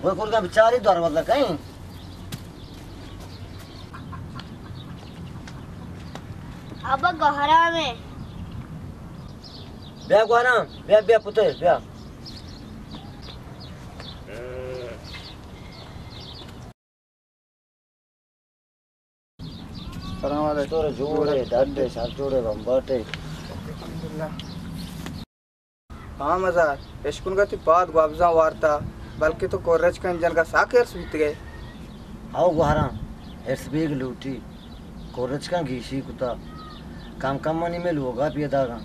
تو کرگا بچاری دروازہ کئیں؟ ابا گوہرام ہے۔ بیا گوہرام، بیا، بیا پتر، بیا۔ سلام علیکم۔ تو جوڑے، ڈڈے، سر جوڑے، بمباٹے۔ الحمدللہ۔ ہاں مزار، اشکنگا تی پاد گوابزاں وارتا، بلکہ تو کورچکن جنگا ساک ارس بیتگے۔ ہاؤ گوہراں، ارس بیگ لوٹی، کورچکاں گیشی کتا، کم کم منی میں لوگا پیداگاں،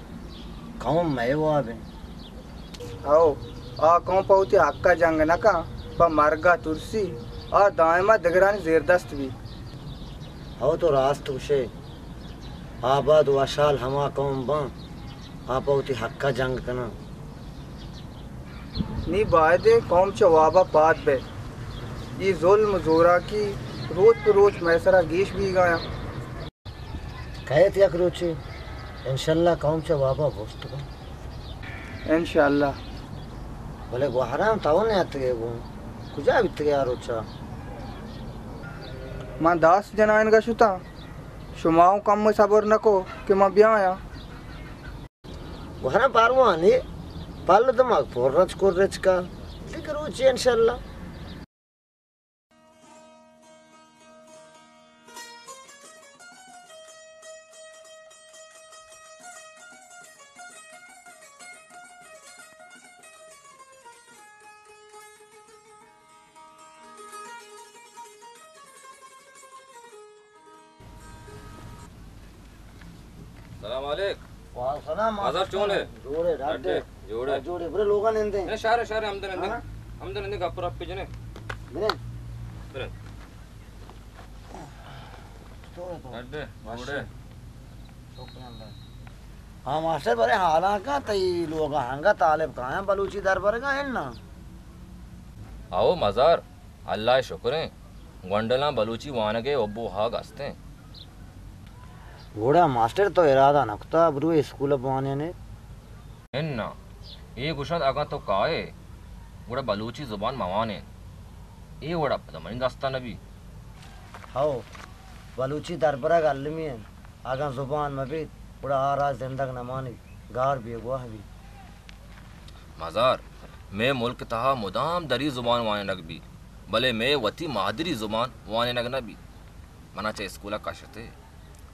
قوم مئے وابیں۔ ہو، آ قوم پہ وتی حق ء جنگ نہ کن، پہ مرگ ء ترسی، آ دائم ء دگرانی زیردست بی۔ ہو، تو راست گوشے، آباد وشحال ہما قوم باں، آ پہ وتی حق ء جنگ کناں۔ نی بایدیں قوم چہ واب ء پاد بئے۔ اے ظلم و زوراکی روچ پہ روچ مئے سرا گیش بیگایاں۔ کئیت یک روچے، انشاءاللہ قوم چہ وابا بوست کن۔ انشاءاللہ۔ بلے گوہرام تو نیاتکے گوں، کجا بیتگے آ روچا؟ من داس جنائینگا شتاں، شما اوں کمے صبر نکو کہ من بیایاں۔ گوہرام پاروانی پل دماغ پر رچ کر رچکا، دگہ روچے انشاءاللہ۔ سلام علیک۔ وعلیکم سلام۔ بازار چون ہے؟ جوڑے، ڈاڈے۔ ڈاڈے، جوڑے۔ جوڑے، برے لوگا نندے۔ اے شہر، شہر، ہمدے نندے۔ ہاں؟ ہمدے نندے، گپ رپ جنے۔ برے۔ برے۔ تو ہے تو۔ ڈاڈے، جوڑے۔ شکر اللہ۔ ہاں ماسٹر، برے حالاں کا تئی لوگا ہنگا طالب کایاں بلوچی دربرگا ہیں نا؟ آؤ مزار۔ اللہ ء شکریں، گونڈلاں بلوچی وانگ ء حب و ہاگ است انت۔ گڑا ماسٹر تو ارادہ نہ کتا بروئے اسکول ء بوانین ئے؟ اناں، اے گوشنت اگاں تو کائے، گڑا بلوچی زبان مہ وانین۔ اے وڑا پدا منی دستا نہ بی۔ ہو، بلوچی دربرگ المی انت۔ اگاں زبان مہ بیت، گڑا آ راج زندگ نہ مانیت، گار بیگواہ بیت۔ مزار، مئے ملک تہا مدام دری زبان وانینگ بیت، بلے مئے وتی مادری زبان وانینگ نہ بیت۔ منا چہ اسکول ء کشت ئے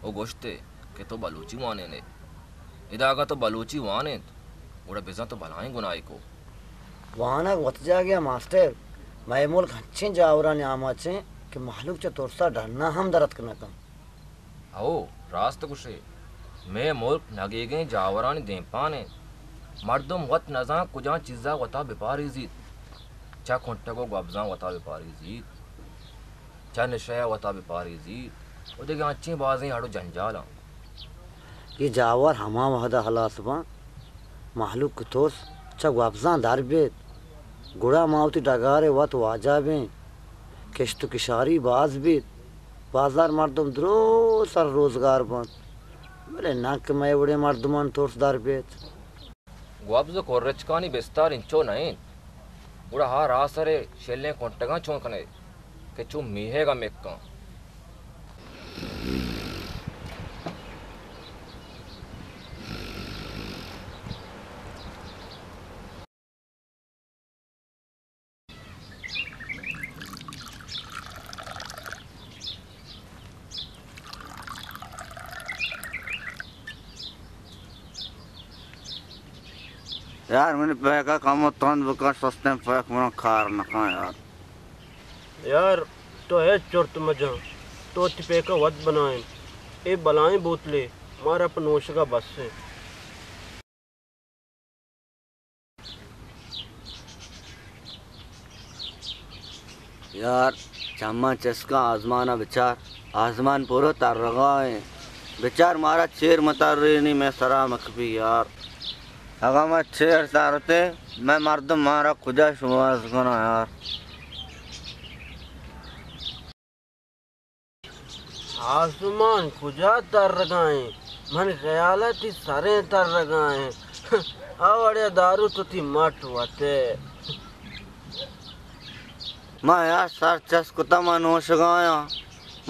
و گوشت ئے کہ تو بلوچی وانین ئے۔ ادا اگاں تو بلوچی وانینت، گڑا بزاں تو بلاہیں گناہے کو۔ وانگ وت جاگہ ء ماسٹر، مئے ملک انچیں جاورانی آماچ انت کہ مہلوک چہ ترس ء ڈنا ہم در اتک نہ کنت۔ ہئو، راست گوش ئے، مئے ملک نگیگیں جاورانی دیمپان انت۔ مردم وت نزانت کجام چیز ء وتا بہ پاریزیت۔ چہ کنٹگ و گوبزاں وتا بہ پاریزیت، چہ نشہ ء وتا بہ پاریزیت و دگہ انچیں بازیں اڑ و جنجالاں۔ اے جاور ہما وہد ء ہلاس باں، مہلوک ء ترس چہ گوبزاں در بیت، گڑا ما وتی ڈگار ء وت واجہ بیں، کشت و کشاری باز بیت، بازار مردم درو سر روزگار بنت، بلے ناں کہ مئے وڑیں مردمانی ترس در بیت۔ گوبز و کرچکانی بستار انچو نہ انت، گڑا آ راہ سر ء شلیں کنٹگاں چون کن ئے کہ چو میہگ ء مکاں۔ یار، منی پیکا کمو تند بکن، سستیں پیک منا کار نکن یار۔ یار، تو ہچ چرت مجن، تو وتی پیکا وت بنائین۔ اے بلائیں بوتلے مارا پہ نوشگا بس انت۔ یار، چماں چسکاں آزمان ء بچار، آزمان پورو ترگا انت۔ بچار مارا چیر مترینی مئے سرا مکپی یار۔ اگاں ما چیر ترتے، مئے مردم مارا کجا شوہاز کناں یار۔ آزمان کجا ترگا انت؟ من خیال ء تی سریں ترگا انت۔ آ وڑے دارو تو تی مٹ وتے۔ ما یار سر چست کتا، ما نوشگایاں،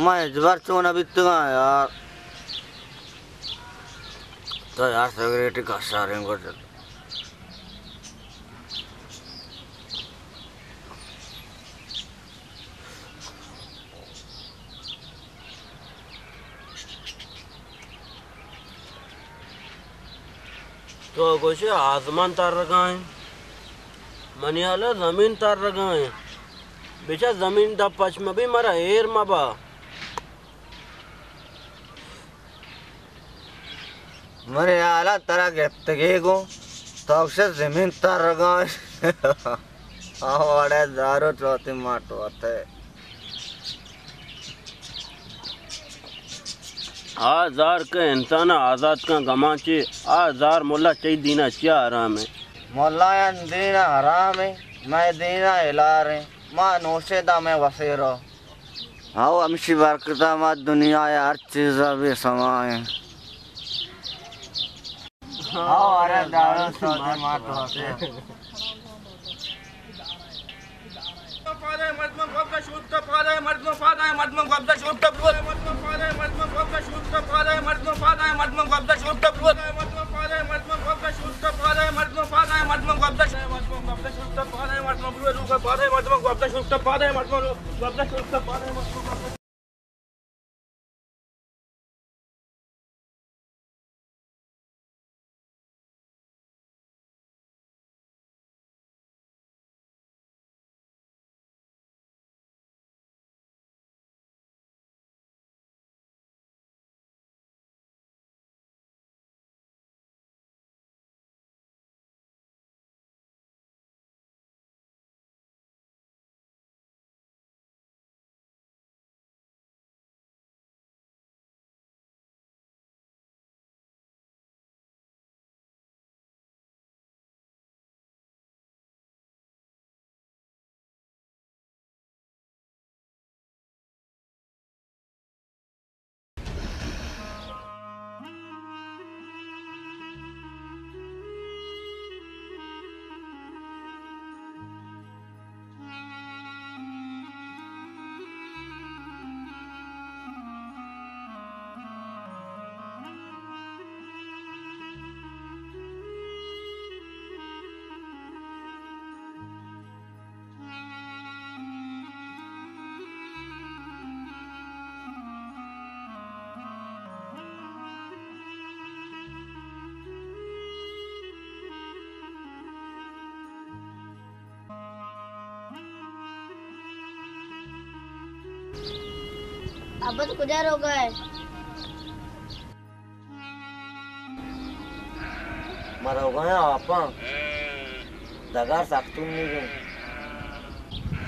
ما ہچبر چون نہ بیتگاں یار۔ تو یار سگریٹی کشاریں گوجل۔ تو گوشے آزمان ترگا ایں، منی ہیالا زمین ترگا ایں۔ بچا زمین دپ پچ مبی، مارا ایر مبا۔ منی ہیالا ترا گپتگی گوں، تو گوشے زمین ترگا ایں۔ آ وڑے دارو چوتی ماٹ وتے۔ آ زار کہ انسان ء آزات کن گماں چی، آ زار ملا چی دین ء چیا حرام ایں؟ ملایان دین ء حرام ایں، مئے دین ء ہلار ایں، ما نوشیں داں مئے وسیرو۔ ہو ہمشی برکت ء ما دنیا ء ہر چیز ء بے سما ایں۔ ہو، ارے دارو سوتے ماٹ ہوتے۔ ابا تو کجا روگا ئے؟ ما روگا آں آپاں، ڈگار سک تنیگ ایں۔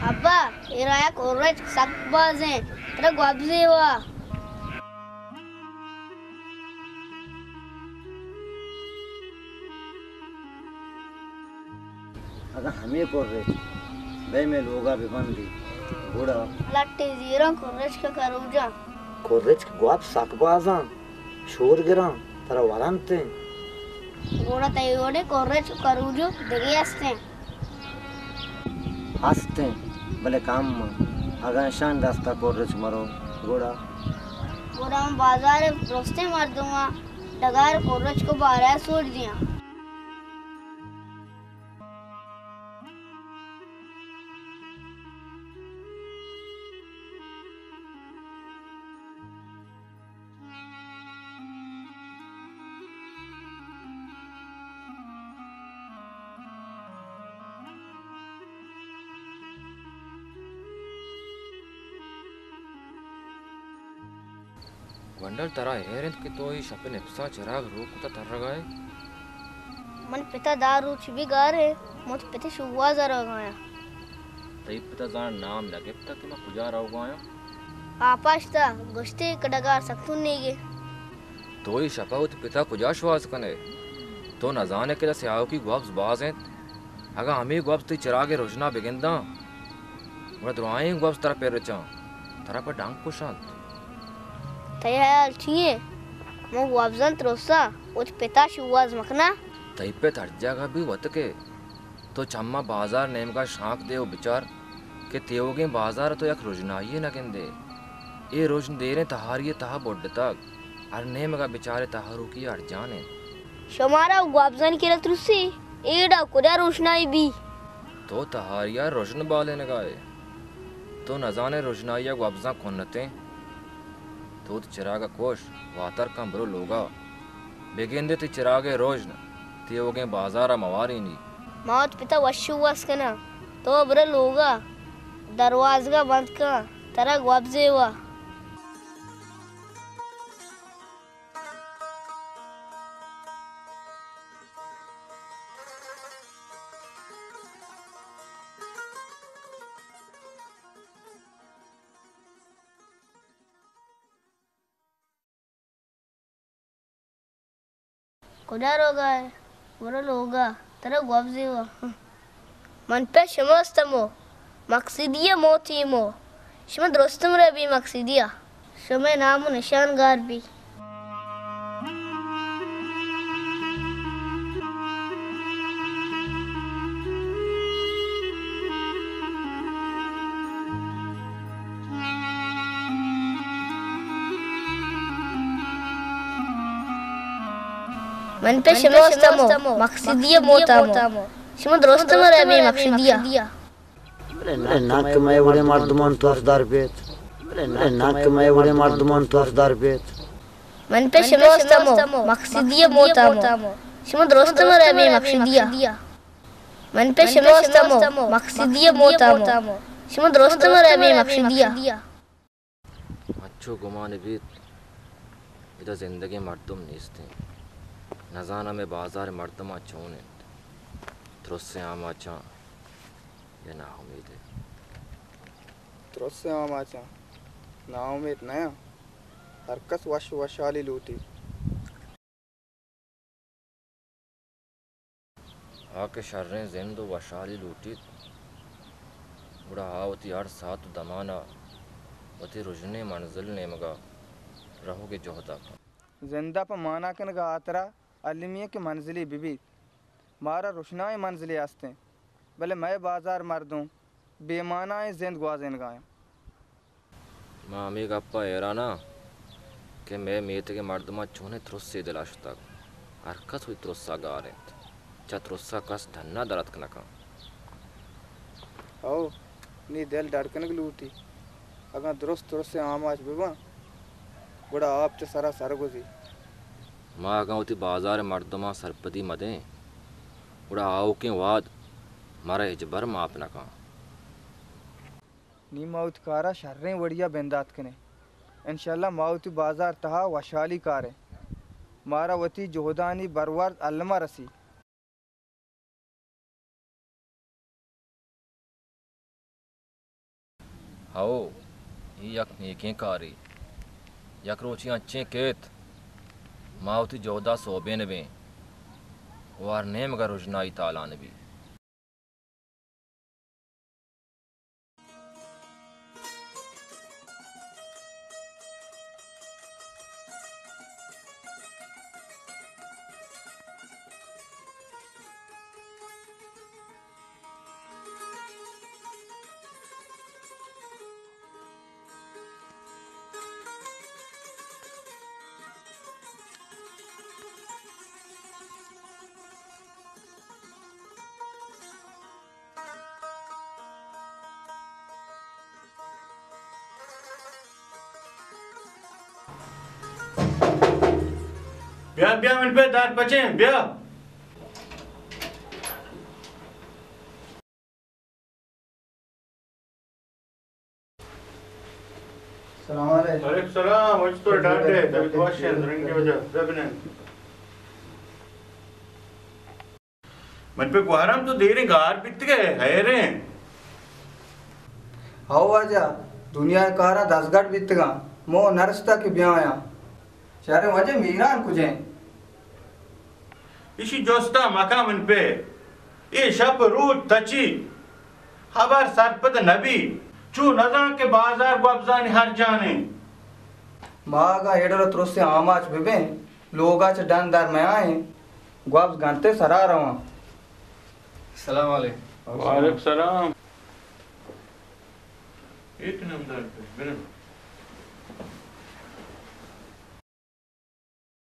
ابا، اے راہ ء کورچک سک باز ایں، ترا گوابزے وا۔ اگاں ہمے کرچک بئے مئے لوگا بہ بندی، گڑا؟ لٹے زیراں کرچک ء کروجاں۔ کرچک گواب سک بازاں، شور گراں، ترا ورنت ایں۔ گڑا تئی وڑیں کرچک ء کروجو دگے است ایں۔ است ایں، بلے کم اں۔ اگاں اشانی دست ء کرچک مرو، گڑا؟ گڑا من بازار ء درستیں مردماں ڈگار کرچک ء بارہ ء سوج دیاں۔ گونڈل، ترا ہیر انت کہ تو اے شپ ء نپساں چراگ روک کت ء ترگ ء ئے؟ من پت ء دہ روچ بی گار ء، من وت پت ء شوہاز ء روگ ء آیاں۔ تئی پت ء زاناں نام نہ گپتگ کہ من کجا روگ ء آیاں؟ آپاں اشتہ، گوشتے کہ ڈگار سک تنیگ ء۔ تو اے شپ ء وتی پت ء کجا شوہاز کن ئے؟ تو نہ زان ئے کہ داں سیاہوکی گوبز باز انت؟ اگاں ہمے گوبز تئی چراگ ء رژنا بہ گنداں، گڑا درائیں گوبز ترا پر رچاں، ترا پہ ڈنگ کشنت۔ تئی ہیال چی انت؟ من گوبزاں ترساں، وتی پت ء شوہاز مکناں؟ تئی پت ہر جاگہ بی وت کہ تو چماں بازار نیمگا شانک دے و بچار کہ تیوگیں بازار ءَ تو یک رژنائی یے نہ گندئے۔ اے رژن دیریں تہاری ءِ تہا بڈتگ، ہر نیمگ ءَ بچارئے تہاروکی ارجان انت۔ شمارا گوابزانی کرا ترسی، ایڈا کجا روشنائی بی؟ تو تہاری ءَ رژن بالینگا ئے۔ تو نزانئے رژنائی ءَ گوابزاں کنتیں۔ تو وتی چراگ ءَ کوش، واتر کن، برو لوگا۔ بگندئے تئی چراگ ءِ رژن تیوگیں بازار ءَ موارینی۔ ما وت پتا وش ءُ وس کناں۔ تو برو لوگا، دروازگ ءَ بند کن، ترا گوابزے وا۔ کجا روگا ئے؟ برو لوگا، ترا گوابزے وا۔ من پہ شما استمو، مقصدی ءِ موتیمو۔ شما درست مرے بے مقصدی ءَ۔ شمئے نام ءُ نشان گار بی۔ من پہ شما استمو، مقصدی ءِ موتامو۔ شما درست مرے بے مقصدی ءَ۔ بلے ناں کہ مئے وڑیں مردمان ترس در بیت۔ بلے ناں کہ مئے وڑیں مردمان ترس در بیت۔ من پہ شما استمو، مقصدی ءِ موتامو۔ شما درست مرے بے مقصدی ءَ۔ من پہ شما استمو، مقصدی ءِ موتامو۔ شما درست مرے بے مقصدی ءَ۔ انچو گمان بیت، ادا زندگیں مردم نیست انت۔ نزاناں مئے بازار ءِ مردماں چون انت، ترس ءِ آماچاں یا ناامیت ءِ۔ ترس ءِ آماچاں، ناامیت نیاں۔ ہر کس وش وشحالی لوٹی۔ آ کہ شریں زند ءُ وشحالی لوٹیت، گڑا آ وتی ہر ساعت ءُ دمان ءَ وتی رژنیں منزل ءِ نیمگ ءَ روگ ءِ جہد ءَ کنت۔ زند ءَ پہ مانا کنگ ءِ ہاترا المی انت کہ منزلے بہ بیت۔ مارا رژنائیں منزلے است انت، بلے مئے بازار مردم بے مانائیں زند گوازینگا انت۔ ما ہمے گپ ءَ حیران آں کہ مئے میتگ ءِ مردماں چونیں ترسے دل ءَ شتگ۔ ہر کس وتی ترس ءَ گار انت۔ چہ ترس ءَ کس ڈن ءَ در اتک نہ کنت۔ ہو، نی دل ڈڈ کنگ لوٹی۔ اگاں درست ترس ءِ آماچ بہ باں، گڑا آپ چہ سرا سرگوزی۔ ما اگاں وتی بازار ءِ مردماں سرپدی مہ دیں، گڑا آؤکیں وہد مارا ہچبر ماپ نہ کنت۔ نی ما وتی کار ءَ شریں وڑی ءَ بندات کنیں۔ انشاءاللہ ما وتی بازار تہا وشحالی کاریں۔ مارا وتی جہدانی برورد الم ءَ رسی۔ ہئو، اے یک نیکیں کارے۔ یک روچے انچیں کیت، ما وتی جہد ءَ سوبین بیں ءُ ہر نیمگ ءَ رژنائی تالان بی۔ بیا، بیا، من پہ دار پچیں، بیا۔ سلام علیکم۔ وعلیکم سلام، وش تو ڈاڈے، تبیت وش انت، رنگی وجہ، ببنن۔ من پہ گوہرام تو دیریں گار بیتگئے، حیریں۔ ہو واجہ، دنیا ءِ کاراں دزگٹ بیتگاں، موہ نرستہ کہ بیایاں۔ شریں واجہ، میران کجیں؟ ایشی جستا مکن من پہ۔ اے شپ روچ تچی، ہبر سرپد نبی۔ چو نزان کہ بازار گوبزانی ہر جانیں۔ ما اگاں ایڈر ترسیں آماچ ببیں، لوگا چہ ڈن در میائیں، گوبز گنتے سرا رواں۔ السلام علیکم۔ وعلیکم السلام۔ ایک نمدار پہ برن۔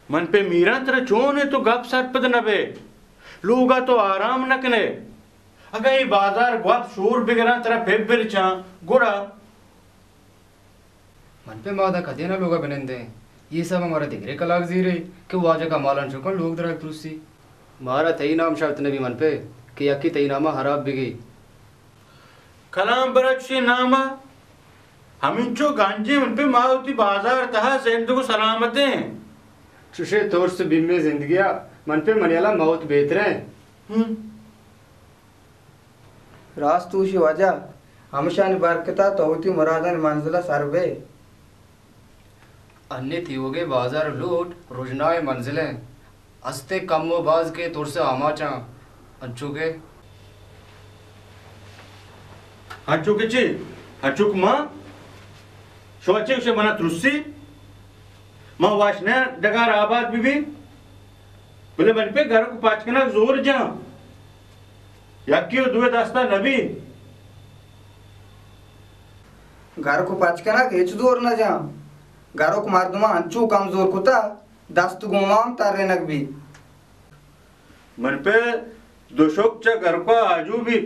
من پہ میراں ترا چون ئے تو گپ سرپد نہ بئے؟ لوگ ءَ تو آرام نہ کن ئے؟ اگاں اے بازار گوات شور بگراں ترا پہ برچاں گڑا؟ من پہ ما داں کدی نہ لوگ ءَ بنندیں۔ اے سب مارا دگرے کلاگ زیرے کہ واجہ کمالان چکاں لوگ درگ ترسی۔ مارا تئی نام شرط نبی من پہ کہ یکے تئی نام ءَ ہراب بگی۔ کلام برا چشیں نام ءَ ہمینچو گنجیں من پہ ما وتی بازار تہا زندگ و سلامتیں۔ چشیں ترس بیمیں زندگی ءَ من پہ منی ہیال ءَ موت بہتریں۔ ہم۔ راست گوشی واجہ، ہمشانی برکت ءَ تو وتی مرادانی منزل ءَ سر بئے۔ انی تیوگیں بازار لوٹ رژنائیں منزلیں۔ استیں کم و باز کہ ترس ءِ آماچاں، انچو کہ۔ انچو کہ چے؟ انچو کہ ما؟ شما چے گوشے منا ترسی؟ ما وش نہ ڈگار آباد بہ بی؟ بلے من پہ گرک پچ کنگ زور جاں۔ یکے و دوئے دستا نبی۔ گرک پچ کنگ ہچ زور نہ جاں۔ گرک مردماں انچو کمزور کتا، دست گوں ما ہم ترینگ بیت۔ من پہ دو شک چہ گرکا آجو بیت۔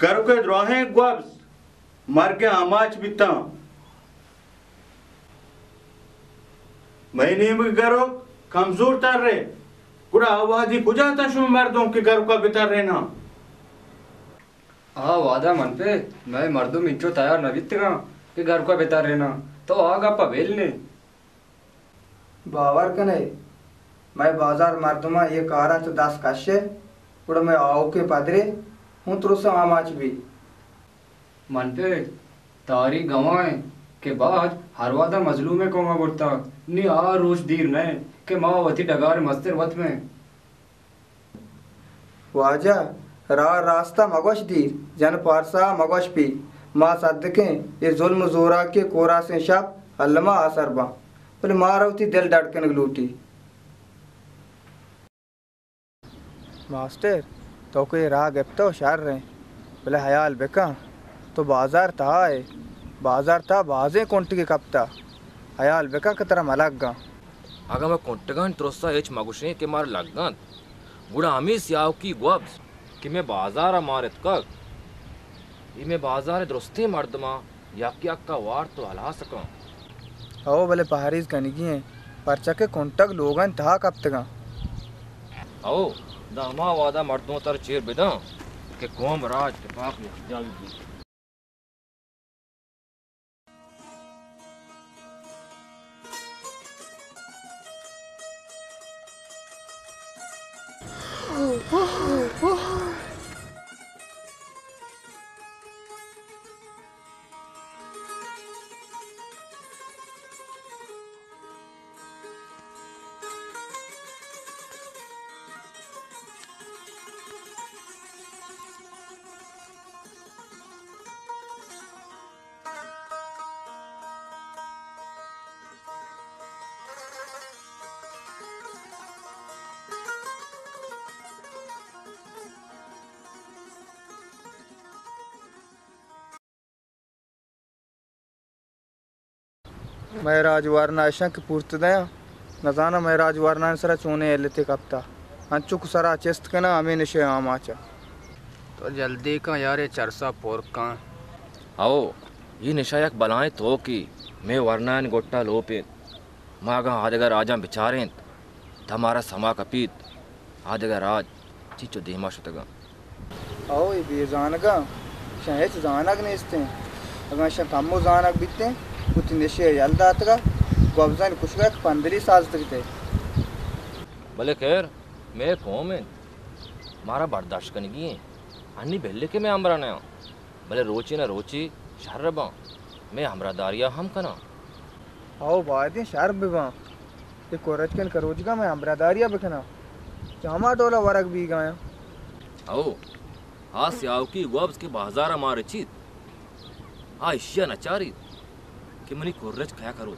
گرک ءِ دراہیں گوبز مرگ ءِ آماچ بیتاں۔ مئے نیمگ ءِ گرک کمزور تر ئے، گڑا آ وہدی کجا تاں شما مردم کہ گرکا بتریناں؟ آ وہدا من پہ مئے مردم انچو تیار نہ بیتگاں کہ گرکا بتریناں، تو آ گپا بل نے۔ باور کن ئے، مئے بازار مردماں اے کاراں چہ دست کش ئے، گڑا مئے آؤکیں پدرے ہوں ترس ءِ آماچ بی۔ من پہ تاریخ گواہ ایں کہ باج ہر وہدا مظلومیں قوم ءَ برتگ، نی آ روچ دیر نہ ایں کہ ما وتی ڈگار ءِ مستر وت بیں۔ واجہ، راہ راست ءَ مگوش دیر، جن پارسا مگوش پی۔ ما صدقیں اے ظلم و زوراکی ءِ کوراسیں شپ الما آسر باں، بلے مارا وتی دل ڈڈ کنگ لوٹی۔ ماسٹر، تو کہ اے راہ گپتہ و شر ایں، بلے ہیال بکن، تو بازار تہا ئے، بازار تہا بازیں کنٹگے کپتہ، ہیال بکن کہ ترا مہ لگاں۔ اگاں ما کنٹگانی ترسا ہچ مگوشیں کہ مارا لگنت، گڑا ہمے سیاہوکی گوبز کہ مئے بازار ءَ مارتکگ، اے مئے بازار ءِ درستیں مردماں یک یک ءَ وارت و ہلاس کن۔ ہئو، بلے پہریز کنگی ایں، پرچا کہ کنٹگ لوگانی تہا کپتگاں۔ ہئو، داں ہما وہدا مردم تر چیر بداں کہ قوم راج تپاک یکجاہ بہ بیت۔ مئے راج ورنا اشاں کہ پورت دیاں، نزاناں مئے راج ورنانی سرا چونیں علتے کپتہ۔ انچو کہ سرا چست کناں ہمے نشہ ءِ آماچ ءَ۔ تو جلدی کن یار، اے چرسا پر کن۔ ہئو، اے نشہ یک بلائیں توکے، مئے ورنایانی گٹا لوپ انت۔ ما اگاں آدگہ راجاں بچارینت، تہ مارا سما کپیت، آدگہ راج چنچو دیما شتگاں۔ ہئو، اے بے زانگاں، اشاں ہچ زانگ نیستیں۔ اگاں اشاں کمو زانگ بیتیں، وتی نشے ءَ یل داتگا، گوبزانی کشگا یک پندلے سازتگ اتئے۔ بلے خیر، مئے قوم انت، مارا برداشت کنگی انت۔ انی بلے کہ مئے ہمراہ نیاں۔ بلے روچے نہ روچے شر باں، مئے ہمراہداریا ہم کناں۔ ہئو، بایدیں شر بباں۔ اے کرچکن کروچگا مئے ہمراہداریا بکناں۔ چہ ہما ڈولا ورگ بیگایاں۔ ہئو، آ سیاہوکی گوبز کہ بازارا مارچیت، آ اشیا نچاریت کہ منی کرچک کیا کروت۔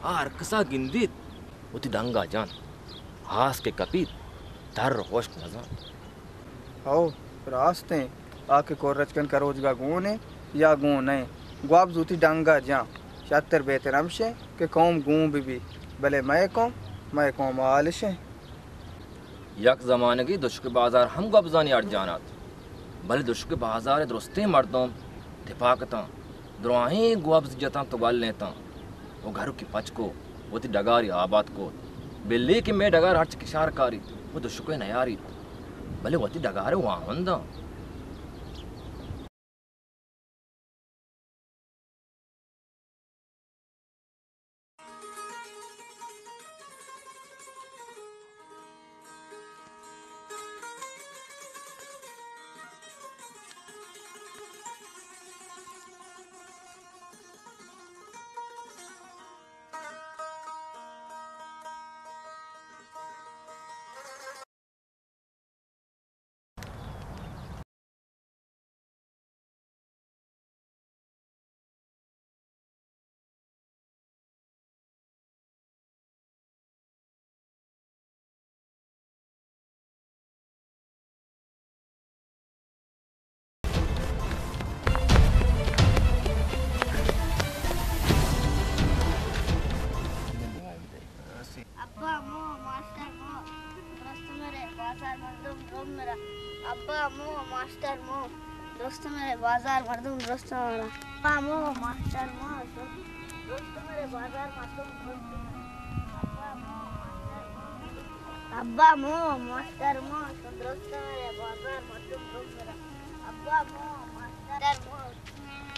آ ہرکسا گندیت، وتی دنگا جنت۔ ہاس کہ کپیت، تر و ہشک نزانت۔ ہئو، راستیں، آ کہ کرچکن کروچگا گون انت، یا گون نہ انت۔ گوابز وتی ڈنگ ءَ جاں۔ شتر بہتر ہمش انت کہ قوم گون بہ بیت، بلے مئے قوم، مئے قوم ءِ حال اش انت۔ یک زمانگے دشک بازار ہم گوابزانی ارجان ات، بلے دشک بازار ءِ درستیں مردم تپاک اتاں، دراہیں گوابز جتاں تو گل انتاں و گھرکی پچ کو، وتی ڈگاری آباد کو۔ بلے کہ مئے ڈگار ہرچ کشار کاریت و دشک ءَ نیاریت، بلے وتی ڈگار ءِ واہنداں۔ ابا مو، ماسٹر مو، درست مرے بازار مردم درم مرا۔ ابا مو، ماسٹر مو، درست مرے بازار مردم درست مرا۔ ابا مو، ماسٹر مو، درست مرے بازار مردم درم مرا۔ ابا مو، ماسٹر مو، ابا مو، ماسٹر مو، درست مرے بازار مردم درم مرا۔ ابا مو، ماسٹر مو،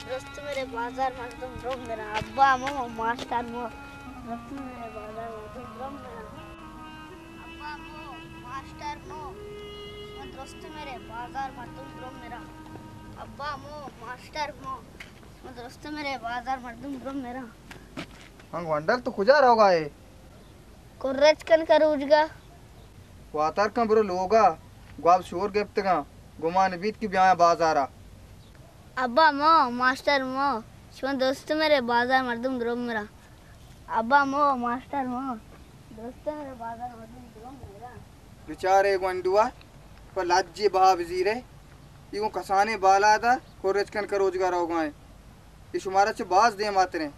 درست مرے بازار مردم درم مرا۔ ابا مو، ماسٹر مو، درست مرے بازار مردم درم مرا۔ ابا مو، ماسٹر مو، شما درست مرے بازار مردم درم مرا۔ ابا مو، ماسٹر مو، شما درست مرے بازار مردم درم مرا۔ ہاں گونڈل، تو کجا روگا ئے؟ کرچ کن کروچگا۔ واتر کن برو لوگا، گواب شور گپتگاں، گمان بیت کہ بیایاں بازارا۔ ابا مو، ماسٹر مو، شما درست مرے بازار مردم درم مرا۔ ابا مو، ماسٹر مو، درست مرے بازار مردم درم مرا۔ بچارے گونڈوا، پہ لجے بہا بزیرے، ای گوں کسانیں بالادا کرچ کن کروچگا روگا ایں۔ اے شمارا چہ باز دیماتریں۔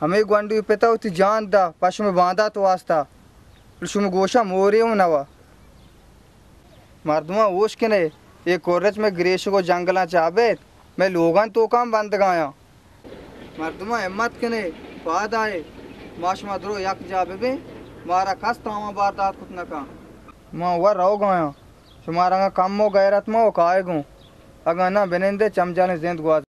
ہمے گونڈوی پتا وتی جان دا پہ شمے باندات واستا، بلے شمے گوشا مورے اوں نوا۔ مردماں ہوش کنے، اے کرچ مئے گریشگ و جنگلاں چہ ابید مئے لوگانی توکا ہم بندگایاں۔ مردماں ہمت کنے، پاد آئے، ما شما درو یک جاہ ببیں، مارا کس تاوان بار دات کت نکن۔ ما وَ روگایاں، شمارا اگاں کمو غیرت ما و کائے گوں، اگاں نہ بنندے چمجالیں زند گوازیں۔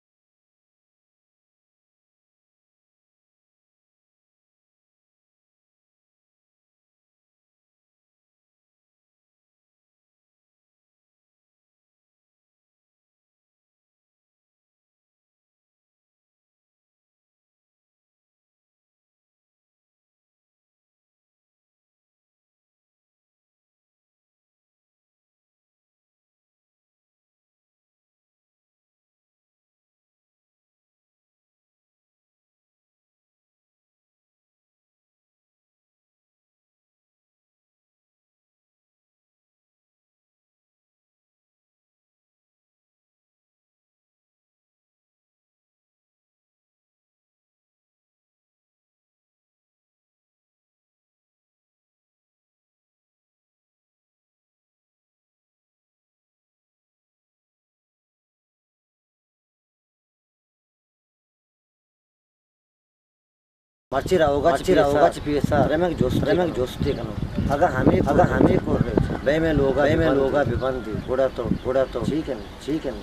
مرچی روگا چہ پیسا، رمگ جستے کنو۔ اگاں ہمے، اگاں ہمے کرچ بے مئے لوگا، بے مئے لوگا ببندی، گڑا تو، گڑا تو چی کنی، چی کنی؟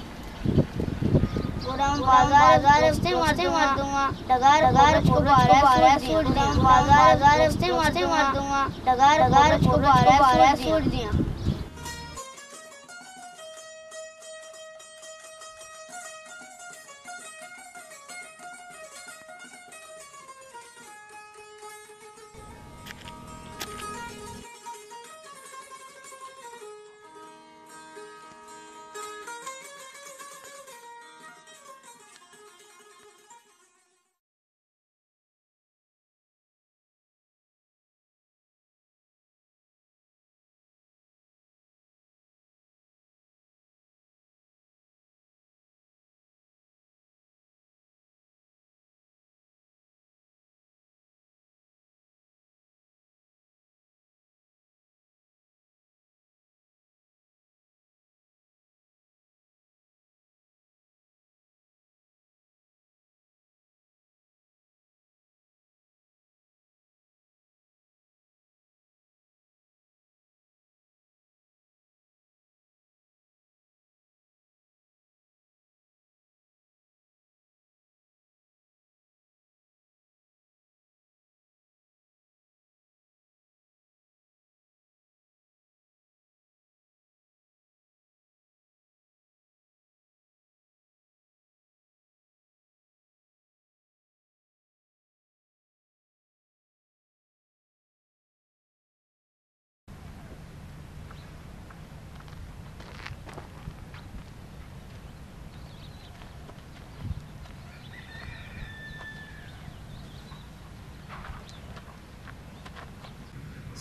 گڑا ہم بازار ءَ درستیں مردماں ڈگار ءِ کرچ کو بارہ سوٹ دیاں۔ بازار ءَ درستیں مردماں ڈگار ءِ کرچ کو بارہ سوٹ دیاں۔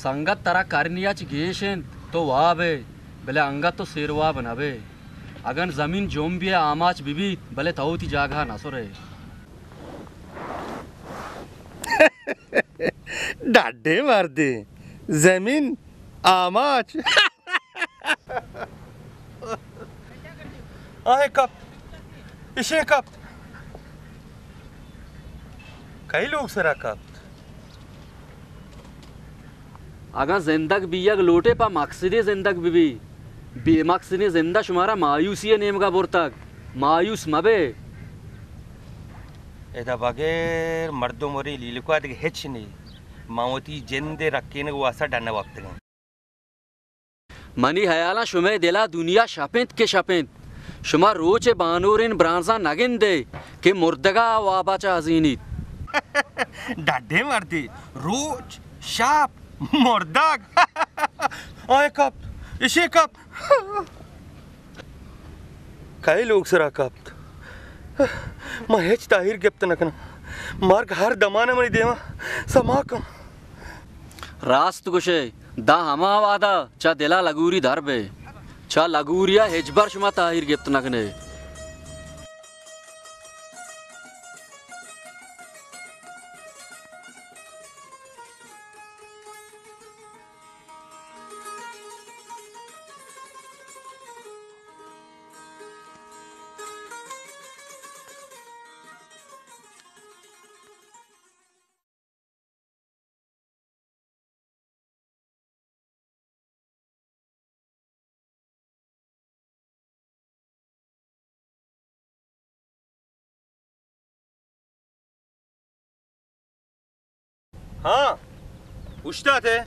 سنگت، ترا کرنی ءَ چہ گیش اِنت، تو واب ئے، بلے انگت تو سیر واب نہ بئے۔ اگن زمین جنبی ءَ آماچ بہ بیت، بلے تو وتی جاگہ ءَ نہ سر ئے۔ ڈڈیں مردے، زمین آماچ۔ آئے کپت، اشے کپت۔ کئی لوگ سرا کپت؟ اگاں زندگ بیگ لوٹے، پہ مقصدے زندگ بہ بی۔ بے مقصدیں زند ءَ شمارا مایوسی ءِ نیمگ ءَ برتگ۔ مایوس مہ بے۔ ادا بغیر مردم وری لیلکا دگہ ہچ نی۔ من وتی جند ءِ رکینگ واسطہ ڈن ءَ وپتگاں۔ منی ہیالاں شمئے دل ءَ دنیا شپ اِنت کہ شپ اِنت۔ شما روچ ءِ بانوریں برانزاں نہ گندئے کہ مردگ ءَ واب ءَ چہ ازینیت۔ ڈڈیں مردے، روچ، شپ، مردگ۔ آئے کپت، اشے کپت۔ کئے لوگ سرا کپت؟ من ہچ تاہیر گپت نہ کناں۔ مرگ ہر دمان ءَ منی دیما سما کن۔ راست گوشئے، داں ہما وہدا چہ دل ءَ لگوری در بئے۔ چہ لگوری ءَ ہچبر شما تاہیر گپت نہ کنئے۔ ہاں، اوشتات ئے،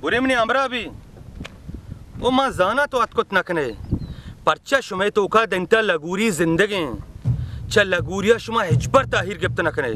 برے منی ہمراہ بی۔ او من زاناں تو اتک کت نہ کنئے، پرچا شمئے توکا دنتا لگوری زندگیں۔ چہ لگوریا شما ہچبر تاہیر گپت نہ کنئے۔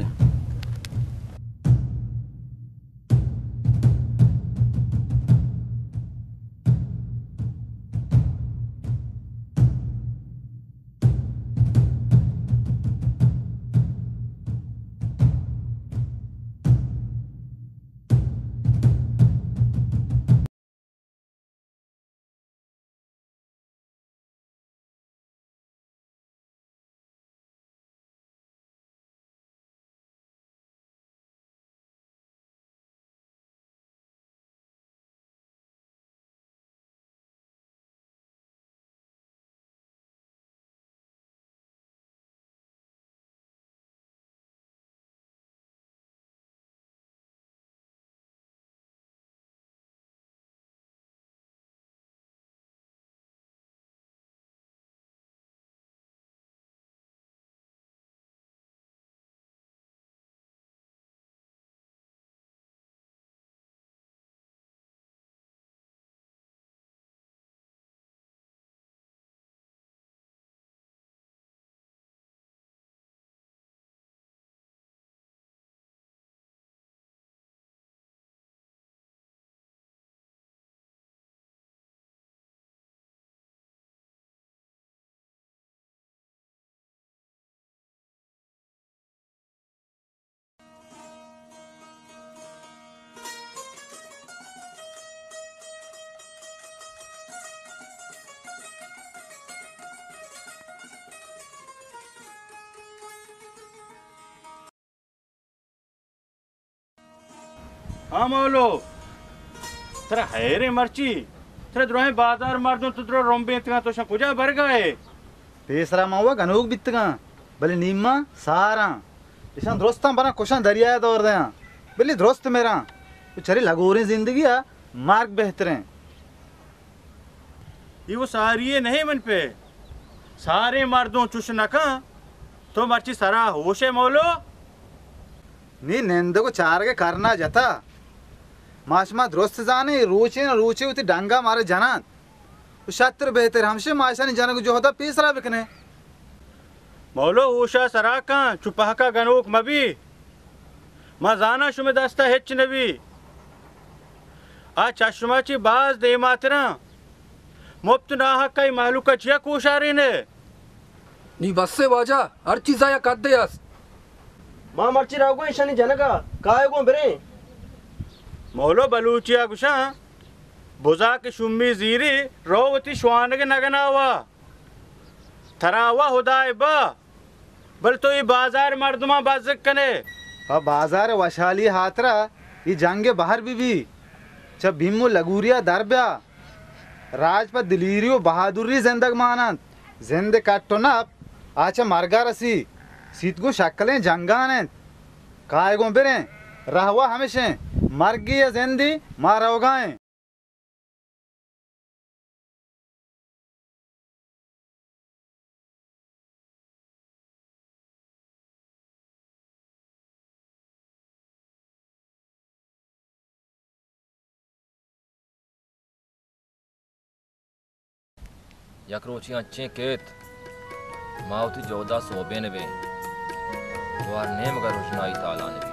ہاں مولو، ترا حیریں مرچی؟ ترا دراہیں بازار مردم تو درو رمبینتگاں، تو شاں کجا برگا ئے؟ پیسرا من وا گنوک بیتگاں، بلے نیما ساراں۔ اشاں درستاں براں کشاں، دریایا دور دیاں، بلے درست مراں۔ تو چرے لگوریں زندگیا مرگ بہتریں۔ اے و ساری ء نہ من پہ ساریں مردم چش نہ کن۔ تو مرچی سرا ہوش ئے مولو؟ نی نندگ و چارگ ء کرنا جتا۔ ما شما درست زانیں، روچے نہ روچے وتی ڈنگا مارا جنانت۔ و شتر بہتر ہمشے ما اشانی جنگ و جہدا پیسرا بکنیں۔ مولو، ہوشا سرا کن، چو پہکا گنوک مبی۔ ما زاناں شمے دستا ہچ نبی۔ آ چہ شما چی باز دیماتراں۔ مپت ناحق ء مہلوک ء چیا کوشارین ئے؟ نی بس ئے واجہ، ہر چیزا یک حدے است۔ ما مرچی راہ گوں ایشانی جنگا، کائے گوں بریں۔ مولو بلوچیا گوشاں، بزا کہ شومی زیری، رو وتی شوانگ نگنا وا۔ ترا وا ہدائے با، بل تو اے بازار مردماں بزگ کنے۔ پہ بازار وشحالی ہاترا اے جنگ بہر بہ بی۔ چہ بیم و لگوریا در بیا۔ راج پہ دلیری و بہادری زندگ مان انت۔ زند کٹ و نپ آ چہ مرگا رسی۔ سیت گوں شکلیں جنگان انت۔ کائے گوں بریں، رہوا ہمشیں، مرگی یا زندی ما روگائیں۔ یک روچے انچیں کیت، ما وتی جہدا سوبین بیں، توار نیمگا رژنائی تالان بی۔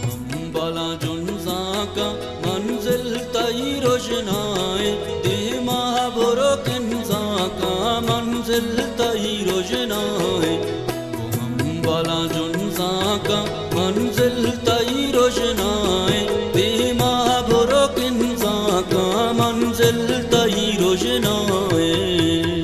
ہمبلاں جنزانکاں منزل تئی رژنائیں، دیما برو کنزانکاں منزل تئی رژنائیں۔ ہمبلاں جنزانکاں منزل تئی رژنائیں، دیما برو کنزانکاں منزل تئی رژنائیں۔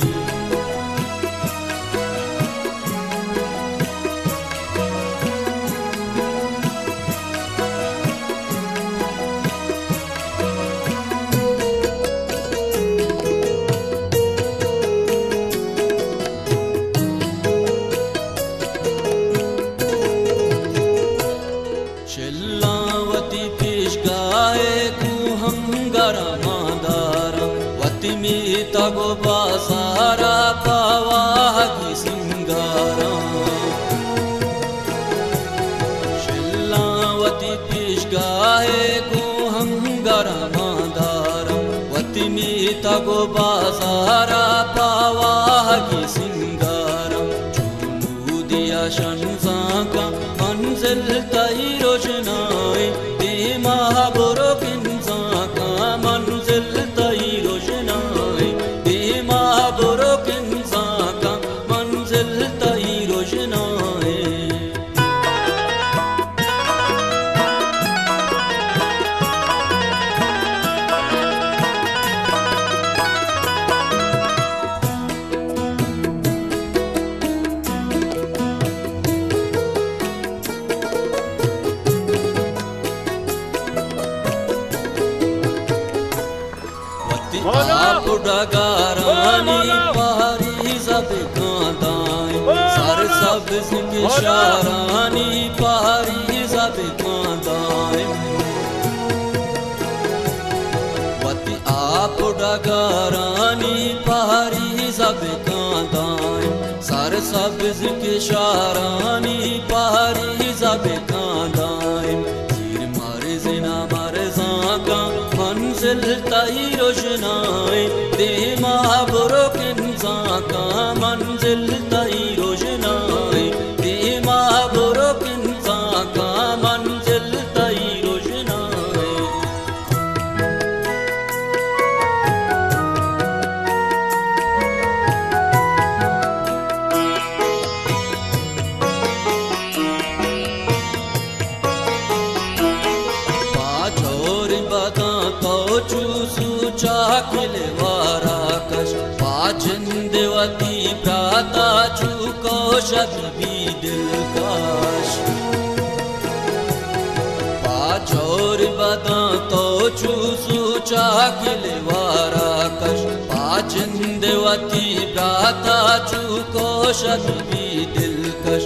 شلاں وتی پیشگاہ ءَ گوں ہنگراں مان داراں، وتی میتگ و بازار ءَ پہ واہگی سینگاراں۔ شلاں وتی پیشگاہ ءَ گوں ہنگراں مان داراں، وتی میتگ و بازار ءَ پہ واہگی سینگاراں۔ چون دیا شنزانکاں منزل تئی رژنائیں، دیما برو کنزانکاں منزل تئی رژنائیں، دیما برو کنزانکاں منزل تئی رژنائیں۔ وتی آپ ڈگارانی پاریزا بکاں دائم، سرسبز کشارانی پاریزا بکاں دائم۔ وتی آپ ڈگارانی پاریزا بکاں دائم، سرسبز کشارانی پاریزا بکاں دائم۔ زیر مرزنا مرزانکاں منزل تئی رژنائیں، دیما برو کنزانکاں منزل تئی رژنائیں، دیما برو کنزانکاں منزل تئی رژنائیں۔ پاچور بداں تو چو سوچا کلوارا کش، پاچند وتی براتا چو کوش بی دلکش۔ پاچور بداں تو چو سوچا کلوارا کش، پاچند وتی براتا چو کوش بی دلکش۔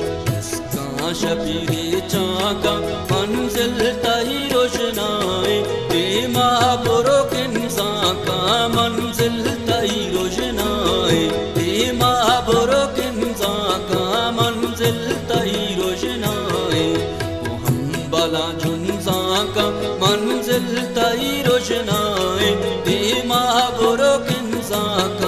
کاں شپی ریچانکاں منزل تئی رژنائیں، دیما برو کنزانکاں منزل تئی رژنائیں، دیما برو کنزانکاں منزل تئی رژنائیں۔ او ہمبلاں جنزانکاں منزل تئی رژنائیں، دیما برو کنزانکاں